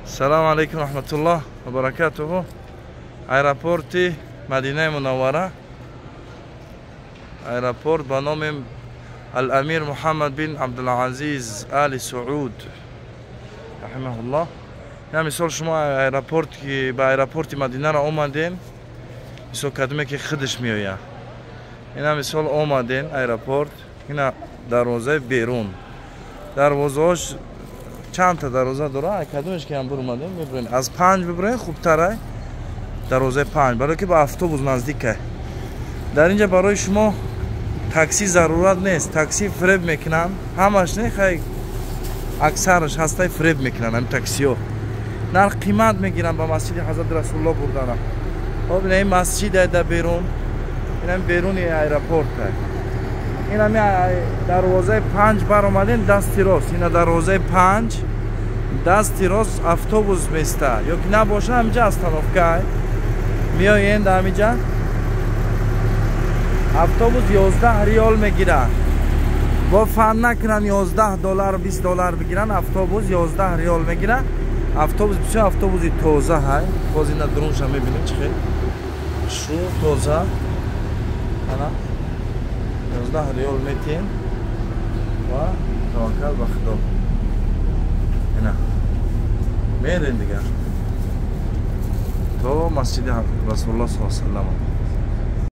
Салому алейкум, раҳматуллоҳ ва баракатуҳу. Аэропорти Мадинаи Мунаввара, аэропорт ба номи Ал-Амир Муҳаммад бин Абдулазиз Али Сууд раҳимаҳуллоҳ. Я мисол, шумо аэропорт ки ба аэропорти Мадинаро омадем, мисол, кадоме ки худаш меояд, ина мисол омадем аэропорт, ина дарвозаи берун, дарвозаош чандта дарвоза дора, кадомеш ки ҳам биромадем, мебурем. Аз 5 бибурем, хубтарай, дарвозаи 5, барое ки ба автобус наздикай. Дар инҷа барои шумо такси зарурат нест. Такси фиреб мекунанд, ҳамаш не, хай, аксараш ҳастай, фиреб мекунанд. Ҳамин таксиҳо нарх қимат мегиранд ба масҷиди Ҳазрати Расулулло бурдана. Хоб, ина ин масҷид дар берун, инам беруни аэропорта. Инами дарвозаи 5 баромадем, дасти рост, ина дарвозаи 5, дасти рост автобус места ё ки набоша, ҳаминҷа остановка меоен. Дар ҳаминҷа автобус 11 риёл мегирад. Бо фан накунанд, 11 доллар, 20 доллар бигиранд. Автобус 11 риёл мегирад. Автобус бисёр автобуси тоза ҳай. Боз ина дурунша мебинем, чӣ хел шу тоза. Ана 11 риёл метиҳем ва таваккал ба Худо, ина мерем дигар то масҷиди Расулулло саллаллоҳу салам.